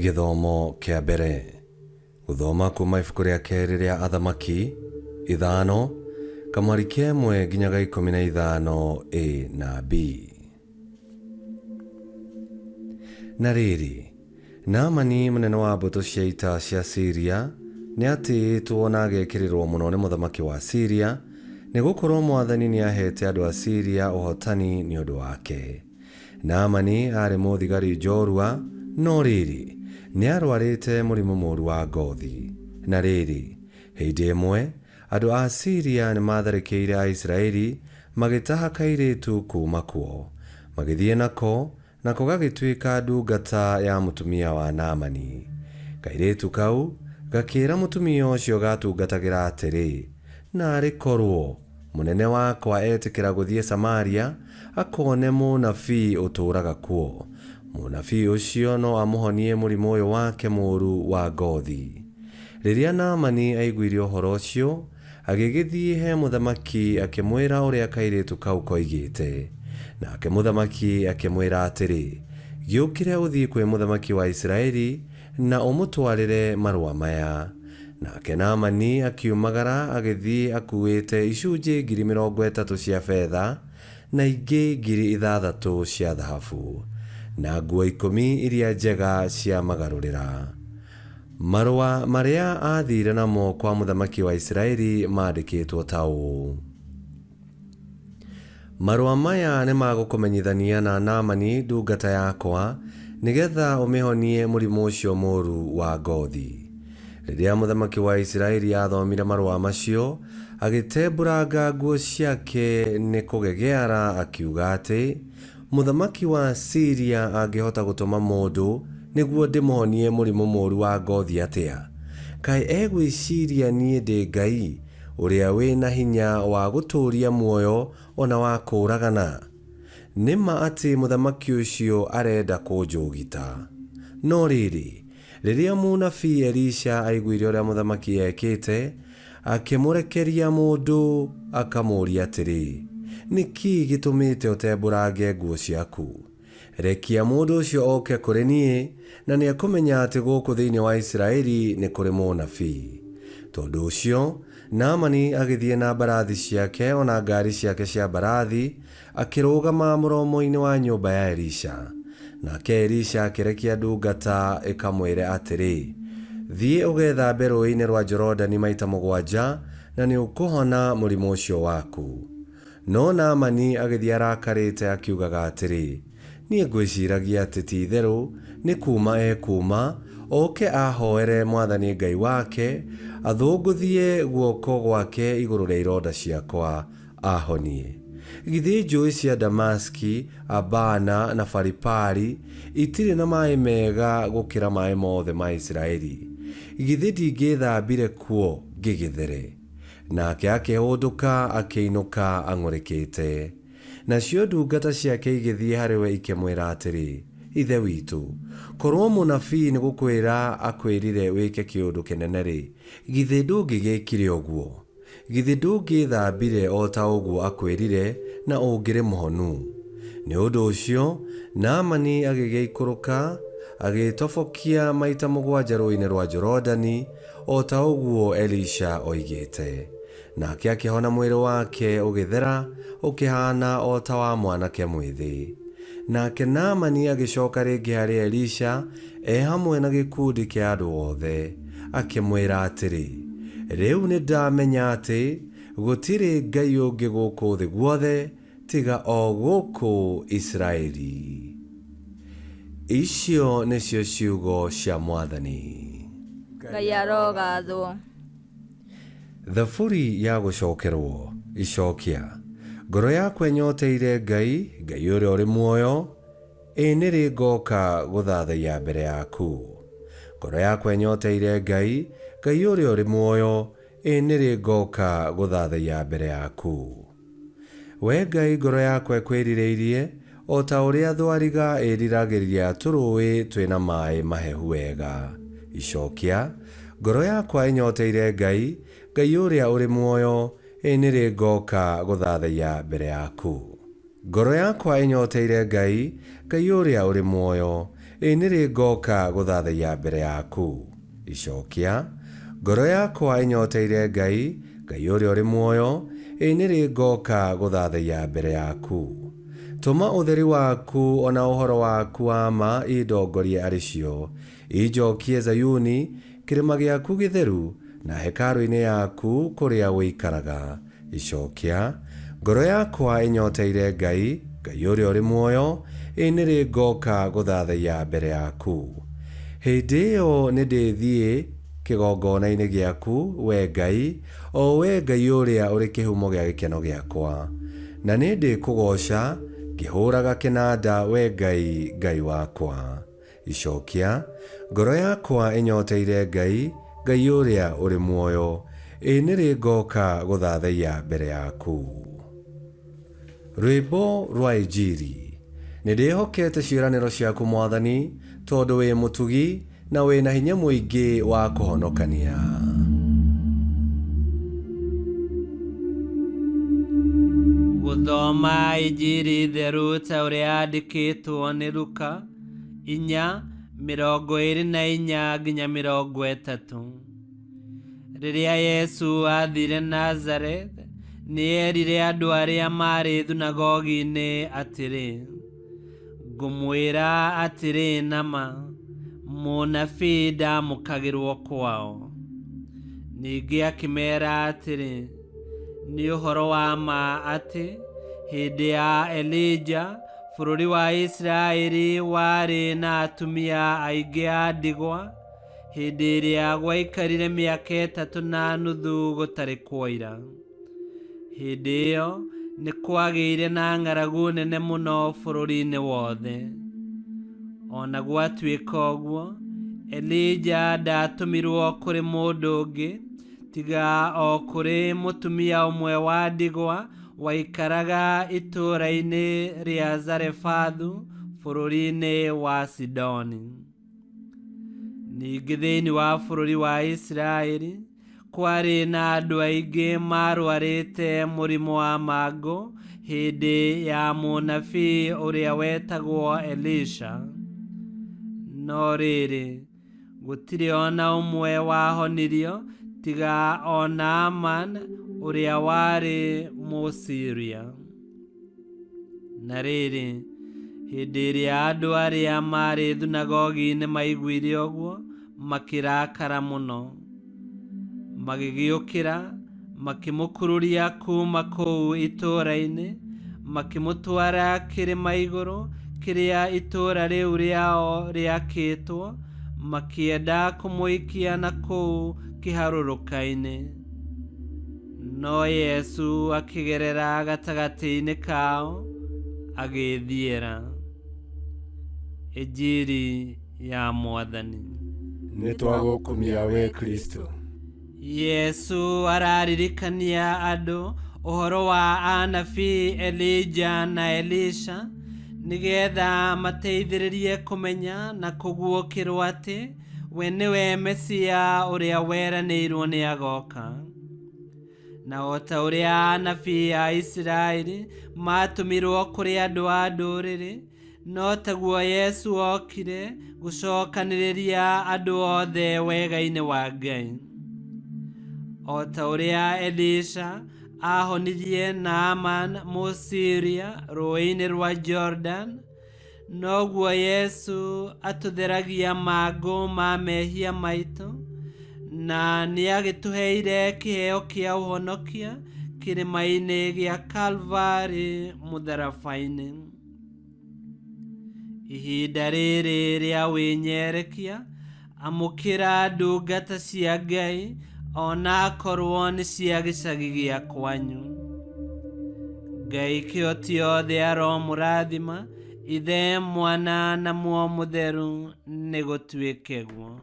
Gĩthomo kĩa mbere. Gũthoma kuma ibuku rĩa kerĩ rĩa Athamaki, ithano, kamwari ka ĩmwe nginya ga 15 A na B. Na rĩrĩ, Naamani mũnene wa mbũtũ cia ita cia Siria nĩatĩĩtwo na agekĩrĩrwo mũno nĩ mũthamaki wa Siria, nĩgũkorwo mwathani nĩaheete andũ a Siria ũhootani nĩ ũndũ wake. Naamani aarĩ mũthigari njorua, no rĩrĩ, nĩarũarĩte mũrimũ mũũru wa ngoothi. Na rĩrĩ, hĩndĩ ĩmwe, andũ a Siria nĩmatharĩkĩire Aisiraeli, magĩtaha kairĩtu kuuma kuo. Magĩthiĩ nako, nako gagĩtuĩka ndungata ya mũtumia wa Naamani. Kairĩtu kau gakĩĩra mũtumia ũcio gaatungatagĩra atĩrĩ, Naarĩ korwo Mũnene wakwa etĩkĩra gũthiĩ Samaria akone mũnabii ũtũũraga kuo. Mũnabii ũcio no amũhonie mũrimũ ũyũ wake mũũru wa ngoothi. Rĩrĩa Naamani aiguire ũhoro ũcio, agĩgĩthiĩ he mũthamaki akĩmwĩra ũrĩa kairĩtu kau koigĩte. Nake mũthamaki akĩmwĩra atĩrĩ, Gĩũkĩre ũthiĩ kwĩ mũthamaki wa Isiraeli na ũmũtwarĩre marũa maya. Nake Naamani akiumagara agĩthiĩ akuuĩte icunjĩ 30,000 cia betha, na ingĩ 6,000 cia thahabu, na nguo ikũmi iria njega cia magarũrĩra. Marũa marĩa aathiire namo kwa mũthamaki wa Isiraeli maandĩkĩtwo ta ũũ. Marũa maya nĩ ma gũkũmenyithania na Naamani ndungata yakwa, nĩ getha ũmĩhonie mũrimũ ũcio mũũru wa ngothi. Rĩrĩa mũthamaki wa Isiraeli aathomire marũa macio, agĩtembũranga nguo ciake nĩ kũgegeara akiuga atĩ, Mũthamaki wa Siria angĩhota gũtũma mũndũ nĩguo ndĩmũhonie mũrimũ mũũru wa ngothi atĩa? Kaĩ egwĩciria niĩ ndĩ Ngai, ũrĩa wĩ na hinya wa gũtũũria muoyo o na wa kũũragana? Nĩ ma atĩ mũthamaki ũcio arenda kũnjũgita. No rĩrĩ, rĩrĩa mũnabii Elisha aiguire ũrĩa mũthamaki eekĩte, akĩmũrekeria mũndũ akamũũrie atĩrĩ, Nĩ kĩĩ gĩtũmĩte ũtembũrange nguo ciaku? Rekia mũndũ ũcio oke kũrĩ niĩ, na nĩekũmenya atĩ gũkũ thĩinĩ wa Isiraeli nĩ kũrĩ mũnabii. Tondũ ũcio, Naamani agĩthiĩ na mbarathi ciake o na ngaari ciake cia mbarathi, akĩrũgama mũromo-inĩ wa nyũmba ya Elisha. Nake Elisha akĩrekia ndungata ĩkamwĩre atĩrĩ, Thiĩ ũgethambe rũũĩ-inĩ rwa Jorodani maita mũgwanja, na nĩũkũhona mũrimũ ũcio waku. No Naamani agĩthiĩ arakarĩte akiugaga atĩrĩ, Niĩ ngwĩciiragia atĩ ti-itherũ nĩ kuuma ekuuma, oke ahooere mwathani Ngai wake, athũngũthie guoko gwake igũrũ rĩa ironda ciakwa, aahonie. Githĩ njũũĩ cia Damasiki, Abana, na Faripari itirĩ na maaĩ mega gũkĩra maaĩ mothe ma Isiraeli? Githĩ ndingĩĩthambire kuo ngĩgĩthere? Nake akĩhũndũka akĩinũka ang'ũrĩkĩte. Nacio ndungata ciake igĩthiĩ harĩ we ikĩmwĩra atĩrĩ, Ithe witũ, korũo mũnabii nĩ gũkwĩra akwĩrire wĩke kĩũndũ kĩnene-rĩ, githĩ ndũngĩgĩĩkire ũguo? Githĩ ndũngĩĩthambire o ta ũguo akwĩrire, na ũngĩrĩ mũhonu? Nĩ ũndũ ũcio Naamani agĩgĩikũrũka, agĩĩtobokia maita mũgwanja rũũĩ-inĩ rwa Jorodani, O ta ũguo Elisha oigĩte. Nake akĩhona mwĩrĩ wake ũgĩthera, ũkĩhaana o ta wa mwanake mwĩthĩ. Nake Naamani agĩcoka rĩngĩ harĩ Elisha e hamwe na gĩkundi kĩa andũ othe, akĩmwĩra atĩrĩ, Rĩu nĩndamenya atĩ gũtirĩ Ngai ũngĩ gũkũ thĩ guothe tiga o gũkũ Isiraeli. Icio nĩcio ciugo cia Mwathani. Ngai arogathwo. Thaburi ya gũcokerwo. Icokia. Ngoro yakwa ĩnyoteire Ngai, Ngai ũrĩa ũrĩ muoyo, Ĩ nĩ rĩ ngooka gũthathaiya mbere yaku? Ngoro yakwa ĩnyoteire Ngai, Ngai ũrĩa ũrĩ muoyo, Ĩ nĩ rĩ ngooka gũthathaiya mbere yaku? Wee Ngai, ngoro yakwa ĩkwĩrirĩirie, o ta ũrĩa thwariga ĩĩriragĩria tũrũũĩ twĩ na maaĩ mahehu wega. Icokia, Ngoro yakwa ĩnyoteire Ngai, Ngai ũrĩa ũrĩ muoyo, ĩ nĩ rĩ ngooka gũthaathaiya mbere yaku? Ngoro yakwa ĩnyoteire Ngai, Ngai ũrĩa ũrĩ muoyo. Ĩ nĩ rĩ ngoka gũthathaiya mbere yaku? Icokia. Ngoro yakwa ĩnyoteire Ngai, Ngai ũrĩa ũrĩ muoyo. Ĩ nĩ rĩ ngoka gũthathaiya mbere yaku? Tũma ũtheri waku ona ũhoro waku wa ma indongorie arĩ cio, injokie Zayuni, kĩrĩma gĩaku gĩtheru, na hekarũ-inĩ yaku kũrĩa ũikaraga. Icokia. Ngoro yakwa ĩnyoteire Ngai, Ngai ũrĩa ũrĩ muoyo. Ĩ nĩ rĩ ngoka gũthathaiya mbere yaku? Hĩndĩ ĩyo nĩndĩthiĩ kĩgongona-inĩ gĩaku, wee Ngai, o wee Ngai ũrĩa ũrĩ kĩhumo gĩa gĩkeno gĩakwa. Na nĩndĩkũgooca ngĩhũũraga kĩnanda, wee Ngai, Ngai wakwa. Icokia. Ngoro yakwa ĩnyoteire Ngai, Ngai ũrĩa ũrĩ muoyo. Ĩ nĩ rĩ ngoka gũthathaiya mbere yaku? Rwĩmbo rwa Injiri. Nĩndĩhokete ciĩranĩro ciaku Mwathani, tondũ wĩ mũtugi na wĩ na hinya mũingĩ wa kũhonokania. Gũthoma Injiri theru ta ũrĩa yandĩkĩtwo nĩ Luka 4:24 nginya 30. Rĩrĩa Yesu aathire Nazareth, nĩerire andũ arĩa maarĩ thunagogi-inĩ atĩrĩ, ngũmwĩra atĩrĩ na ma, mũnabii ndaamũkagĩrwo kwao. Ningĩ akĩmeera atĩrĩ, nĩ ũhoro wa ma atĩ hĩndĩ ya Elija bũrũri wa Isiraeli warĩ na atumia aingĩ a ndigwa, hĩndĩ ĩrĩa gwaikarire mĩaka 3.5 gũtarĩ kwoira. Hĩndĩ ĩyo nĩ kwagĩire na ng'aragu nene mũno bũrũri-inĩ wothe. Ona gwatuĩka ũguo, Elija ndaatũmirwo kũrĩ mũndũ ũngĩ tiga o kũrĩ mũtumia ũmwe wa ndigwa waikaraga itũũra-inĩ rĩa Zarefathu bũrũri-inĩ wa Sidoni. Ningĩ thĩinĩ wa bũrũri wa Isiraeli kwarĩ na andũ aingĩ marwarĩte mũrimũ wa mangũ hĩndĩ ya mũnabii ũrĩa wetagwo Elisha. No rĩrĩ, gũtirĩ ona ũmwe wahonirio tiga o Naaman ũrĩa warĩ Mũsiria. Na rĩrĩ, hĩndĩ ĩrĩa andũ arĩa maarĩ thunagogi-inĩ maiguire ũguo, makĩrakara mũno. Magĩgĩũkĩra, makĩmũkururia kuuma kũu itũũra-inĩ, makĩmũtwara kĩrĩma igũrũ kĩrĩa itũũra rĩu rĩao rĩakĩtwo, makĩenda kũmũikia na kũu kĩharũrũka-inĩ. No Yesu akĩgerera gatagatĩ-inĩ kao, agĩĩthiĩra. Injiri ya Mwathani. Nĩtwagũkumia we Kristo. Yesu araririkania andũ ũhoro wa anabii Elija na Elisha nĩgetha mateithĩrĩrie kũmenya na kũguũkĩrwo atĩ we nĩwe Mesia ũrĩa weranĩirwo nĩ agoka. Na o ta ũrĩa anabii a Isiraeli maatũmirwo kũrĩ andũ a ndũrĩrĩ, no taguo Yesu okire gũcokanĩrĩria andũ othe wega-inĩ wa Ngai. O ta ũrĩa Elisha ahonirie Naaman Mũsiria rũũĩ-inĩ rwa Jordan, noguo Yesu atũtheragia mangũ ma mehia maitũ, na nĩagĩtũheire kĩheo kĩa ũhonokia kĩrĩma-inĩ gĩa Kalvari mũtharaba-inĩ. Ihinda rĩrĩ rĩa wĩnyerekia, amũkĩra ndungata cia Ngai ona akorwo nĩ cia gĩcagi gĩa kwanyu. Ngai kĩhoti othe aromũrathima, Ithe, Mwana na Muoyo Mũtheru, nĩ gũtuĩke guo.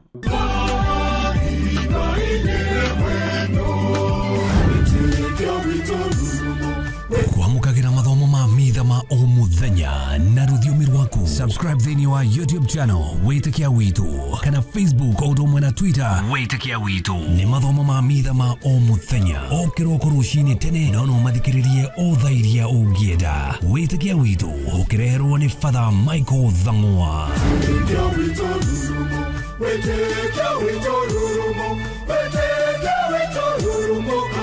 Kwamũkagĩra mathomo ma mitha ma ma o mũthenya na rũthiomi rwaku. Subscribe thĩinĩ wa YouTube channel Wĩtĩkia Witũ kana Facebook o ũndũ ũmwe na Twitter Wĩtĩkia Witũ. Nĩ mathomo ma mitha ma o mũthenya o kĩroko rũcinĩ tene, no no mathikĩrĩrie o thaa iria ũngĩenda. Wĩtĩkia Witũ ũkĩreherwo nĩ Father Michael Thang'wa. Wĩtĩkia witũ rurumo, wĩtĩkia witũ rurumo, wĩtĩkia witũ rurumo.